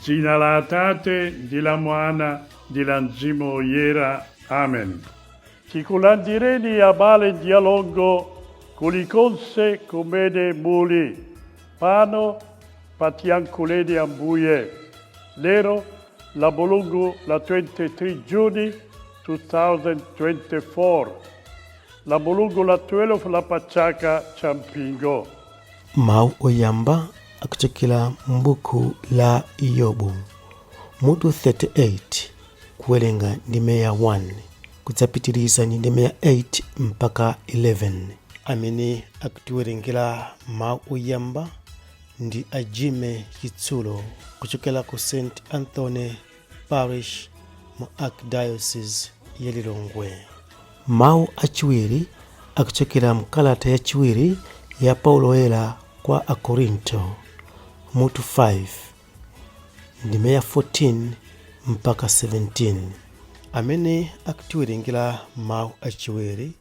Dzina la Atate, ndi la Mwana, ndi la Mzimu Woyera. Amen. Tikulandireni abale ndi alongo kulikonse kumene muli pano pa Tiyankhuleni Ambuye lero la Mulungu la 23 Juni 2024 la Mulungu la 12 la pachaka cha mpingo. Mawu oyamba akuchokera m'buku la Yobu, mutu 38, kuwerenga ndime ya 1 kudzapitiriza ndi ndime ya 8 mpaka 11. Amene akutiwerengera mawu oyamba ndi a Jimmy Chitsulo kuchokera ku St Anthony Parish mu Archdiocese ya Lilongwe. Mawu achiwiri akuchokera mkalata yachiwiri ya Paulo Woyera kwa Akorinto mutu 5 ndime ya 14 mpaka 17. Amene akutiwerengera mawu achiwiri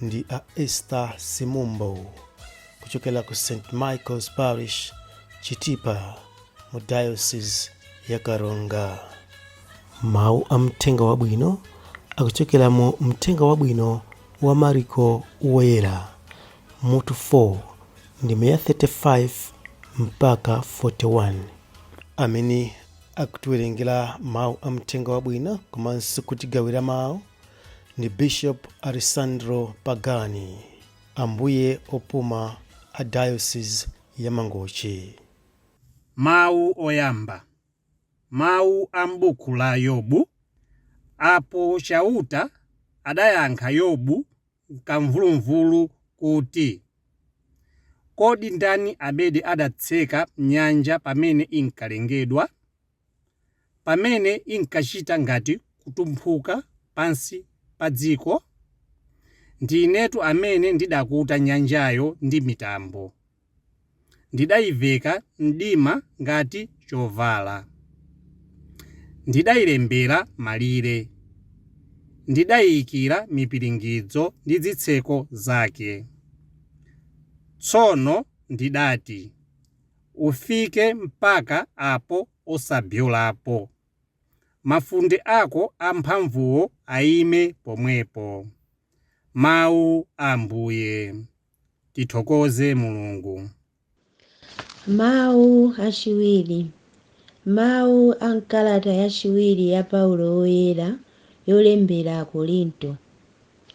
ndi a Esther Simumbo kuchokera ku St Michael's Parish Chitipa mu Diocese ya Karonga. Mawu a Mthenga Wabwino akuchokera mu Mthenga Wabwino wa Mariko Woyera mutu 4 ndime ya 35 mpaka 41. Amene akutiwerengera mawu a Mthenga Wabwino komanso kutigawira mawu ndi Bishop Alessandro Pagani, Ambuye opuma a Diocese ya Mangochi. Mawu oyamba. Mawu a m'buku la Yobu. Apo Chauta adayankha Yobu m'kamvulumvulu kuti, Kodi ndani amene adatseka nyanja pamene inkalengedwa, pamene inkachita ngati kutumphuka pansi pa dziko? Ndinetu amene ndidakuta nyanjayo ndi mitambo. Ndidaiveka mdima ngati chovala. Ndidailembera malire. Ndidaiikira mipiringidzo ndi zitseko zake. Tsono ndidati, Ufike mpaka apo osabyolapo. Mafunde ako amphamvuwo aime pomwepo. Mawu a Ambuye. Tithokoze Mulungu. Mawu achiwiri. Mawu a m'kalata yachiwiri ya Paulo Woyera yolembera Akorinto.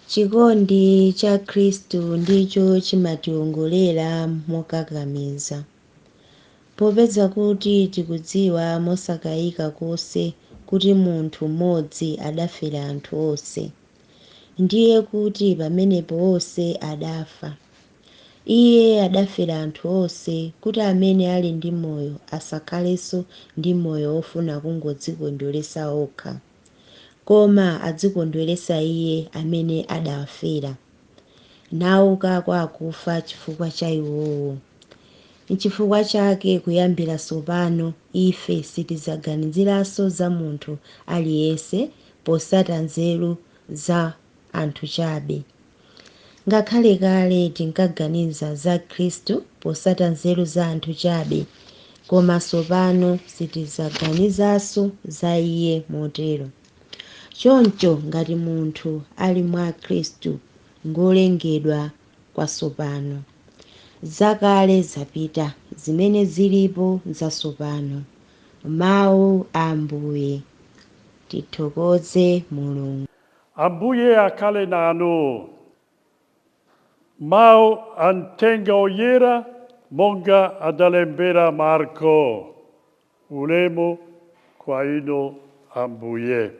Chikondi cha Khristu ndicho chimatiwongolera mokakamiza. Popeza kuti tikudziwa mosakayika konse kuti munthu mmodzi adafera anthu onse, ndiye kuti pamenepo onse adafa. Iye adafera anthu onse, kuti amene ali ndi moyo asakhalenso ndi moyo wofuna kungodzikondweretsa okha, koma adzikondweretsa Iye amene adawafera, nauka kwa akufa chifukwa cha iwowo. Nchifukwa chake kuyambira tsopano ife sitidzaganiziranso za munthu aliyense potsata nzeru za anthu chabe. Ngakhale kale tinkaganiza za Khristu potsata nzeru za anthu chabe, koma tsopano sitidzaganizanso za Iye motero. Choncho ngati munthu ali mwa Khristu, ngwolengedwa kwatsopano. Zakale zapita, zimene zilipo nzatsopano. Mawu a Ambuye. Tithokoze Mulungu. Ambuye akhale nanu. Mawu a Mthenga Oyera monga adalembera Marko. Ulemu kwa inu Ambuye.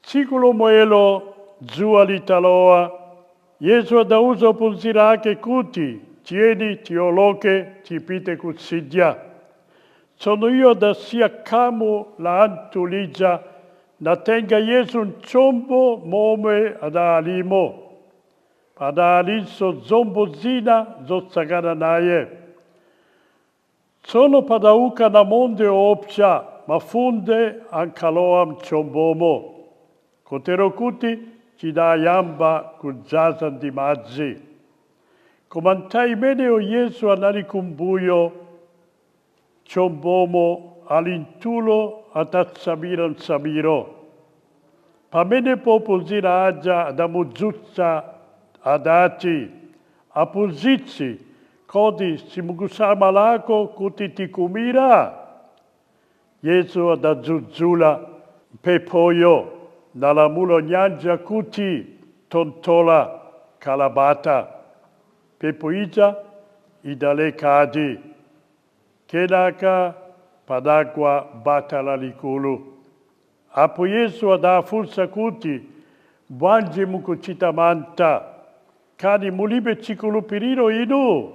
Tsiku lomwelo dzuwa litalowa, Yesu adauza ophunzira ake kuti, Tiyeni tioloke tipite kutsidya. Tsono iwo adasiya khamu la anthu lija natenga Yesu m'chombo momwe adaalimo. Padaalinso zombo zina zotsagana naye. Tsono padauka namondwe woopsa, Mafunde ankalowa mchombomo, kotero kuti chinayamba kudzaza ndi madzi. Koma nthawi imeneyo Yesu anali kumbuyo chombomo ali mtulo atatsamira mtsamiro. Pamenepo ophunzira aja adamudzutsa adati, Aphunzitsi, kodi simukusamalako kuti tikumira? Yesu adadzudzula mphepoyo nalamula nyanja kuti, Tonthola, khala bata. Mphepo ija idalekadi. Kenaka panagwa bata lalikulu. Apo Yesu adafunsa kuti, Bwanji mukuchita mantha? Kani mulibe chikhulupiriro inu?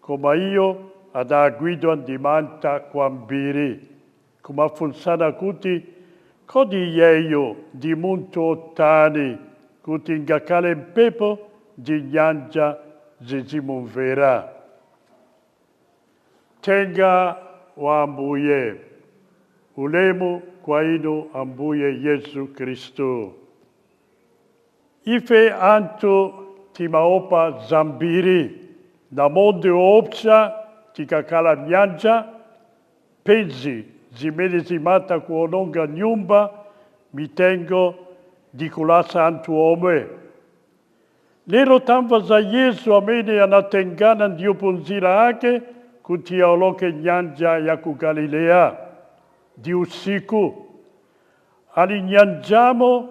Koma iwo adagwidwa ndi mantha kwambiri, kumafunsana kuti, Kodi iyeyu ndi munthu otani kuti ngakhale mphepo ndi nyanja zizimumvera? Uthenga wa Ambuye. Ulemu kwa inu Ambuye Yesu Khristu. Ife anthu timaopa zambiri. Namondwe woopsa tikakhala m'nyanja, mphezi zimene zimatha kuononga nyumba, mitengo ndi kulasa anthu omwe. Lero tamva za Yesu amene anatengana ndi ophunzira ake kuti aoloke nyanja ya ku Galileya. Ndi usiku. Ali m'nyanjamo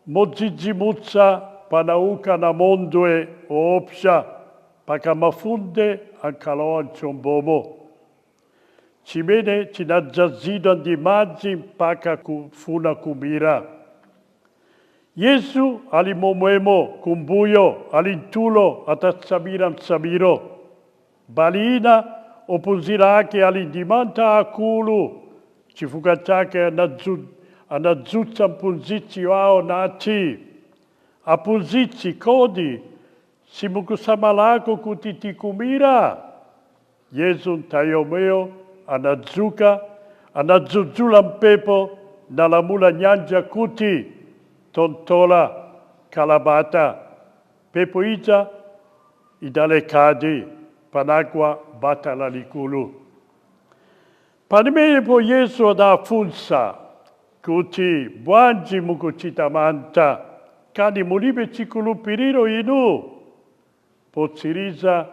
modzidzimutsa panauka namondwe oopsa mpaka mafunde ankalowa mchombomo, chimene chinadzazidwa ndi madzi mpaka kufuna kumira. Yesu ali momwemo kumbuyo ali mtulo atatsamira mtsamiro. Mbali ina ophunzira ake ali ndi mantha akulu chifukwa chake anadzutsa mphunzitsi wawo nati, Aphunzitsi, kodi simukusamalako kuti tikumira? Yesu nthawi yomweyo anadzuka, anadzudzula mphepo nalamula nyanja kuti, Tonthola, khala bata. Mphepo ija idalekadi, panagwa bata lalikulu. Pamenepo Yesu adafunsa kuti, Bwanji mukuchita mantha? Kani mulibe chikhulupiriro inu? Potsiriza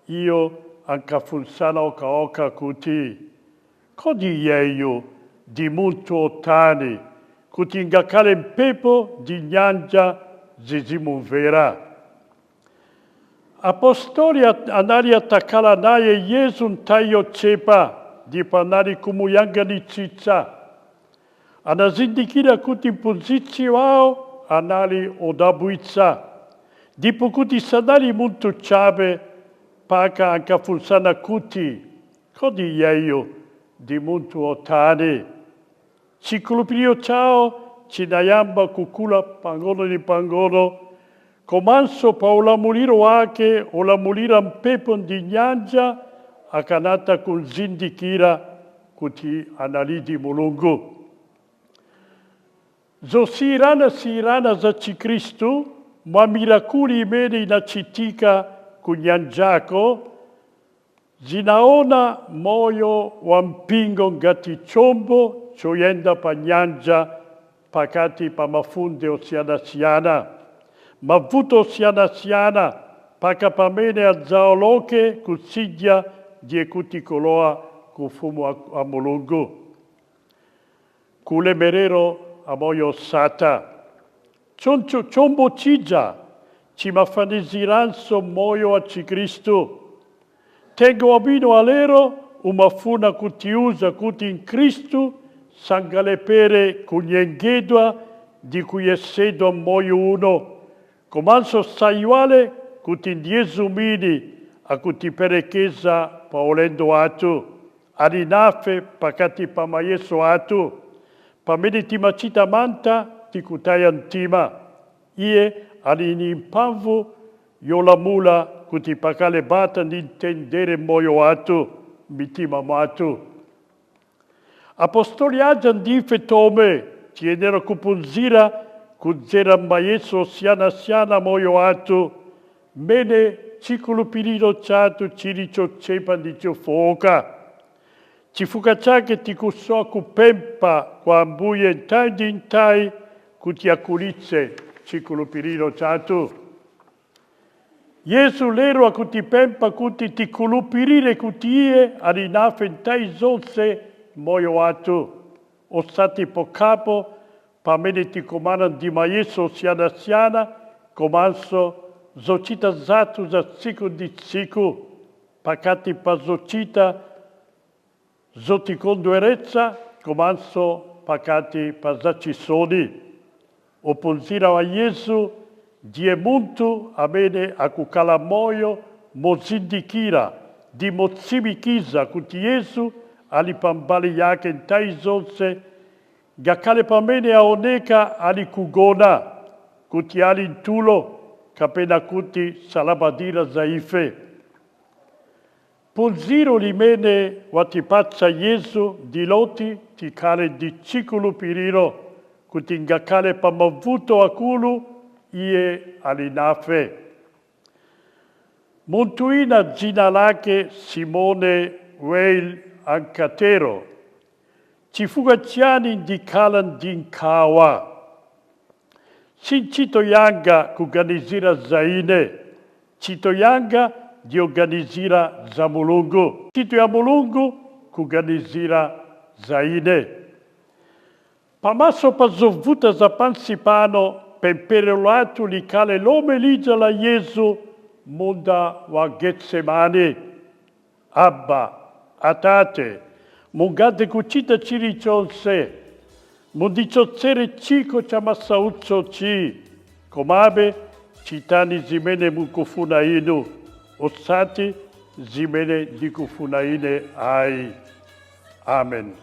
iwo ankafunsana okhaokha kuti, Kodi iyeyu ndi munthu otani kuti ngakhale mphepo ndi nyanja zizimumvera? Apostoli anali atakhala naye Yesu nthawi yochepa ndipo anali kumuyang'anitsitsa. Anazindikira kuti mphunzitsi wawo anali odabwitsa ndipo kuti sanali munthu chabe mpaka ankafunsana kuti, Kodi iyeyu ndi munthu otani? Chikhulupiriro chawo chinayamba kukula pang'ono ndi pang'ono, komanso pa ulamuliro wake olamulira mphepo ndi nyanja akanatha kuzindikira kuti analidi Mulungu. Zosiyanasiyana za Chikhristu mwa mirakuli imene inachitika ku nyanjako zinaona moyo wa mpingo ngati chombo choyenda pa nyanja pakati pa mafunde osiyanasiyana, mavuto osiyanasiyana, mpaka pamene adzaoloke kutsidya ndiye kuti kulowa ku ufumu wa Mulungu, kuulemerero a moyo osatha. Choncho chombo chija chimafaniziranso moyo wa Chikhristu. Uthenga Wabwino wa lero umafuna kutiuza kuti Mkhristu sangalephere kunyengedwa ndi kuyesedwa m'moyo uno, komanso saiwale kuti ndi Yesu mwini akutiperekeza pa ulendo wathu, ali nafe pakati pa mayeso athu. Pamene timachita mantha tikutaya mtima, Iye ali ndi mphamvu yolamula kuti pakhale bata ndi mtendere m'moyo wathu, m'mitima mwathu. Apostoli aja ndife tome tiyenera kuphunzira kudzera m'mayeso osiyanasiyana moyo wathu mmene chikhulupiriro chathu chili chochepa ndi chofowoka. Chifukwa chake tikusowa kupempha kwa Ambuye nthawi ndi nthawi kuti akulitse chikhulupiriro chathu. Yesu lero akutipempha kuti tikhulupirire kuti iye ali nafe nthawi zonse moyo wathu, osati pokhapo pamene tikumana ndi mayeso osiyanasiyana komanso zochita zathu za tsiku ndi tsiku, pakati pa zochita zotikondweretsa komanso pakati pa zachisoni. Ophunzira wa Yesu ndiye munthu amene akukhala moyo mozindikira ndi motsimikiza kuti Yesu ali pambali yake nthawi zonse, ngakhale pamene aoneka ali kugona, kuti ali mtulo kapena kuti salabadira za ife. Phunziro limene watipatsa Yesu ndi loti tikhale ndi chikhulupiriro kuti ngakhale pa mavuto akulu iye ali nafe. Munthu wina dzina lake Simone Weil ankatero: "Chifukwa chiyani ndikhala ndi nkhawa? Si ntchito yanga kuganizira za ine. Ntchito yanga ndiyoganizira za Mulungu. Ntchito ya Mulungu kuganizira za ine." Pamaso pa zovuta za pansi pano, pemphero lathu likhale lomwe lija la Yesu munda wa Getsemani: "Abba, Atate, mungathe kuchita chilichonse. Mundichotsere chikho cha masautsochi. Komabe chitani zimene mukufuna inu, osati zimene ndikufuna ine ayi." Amen.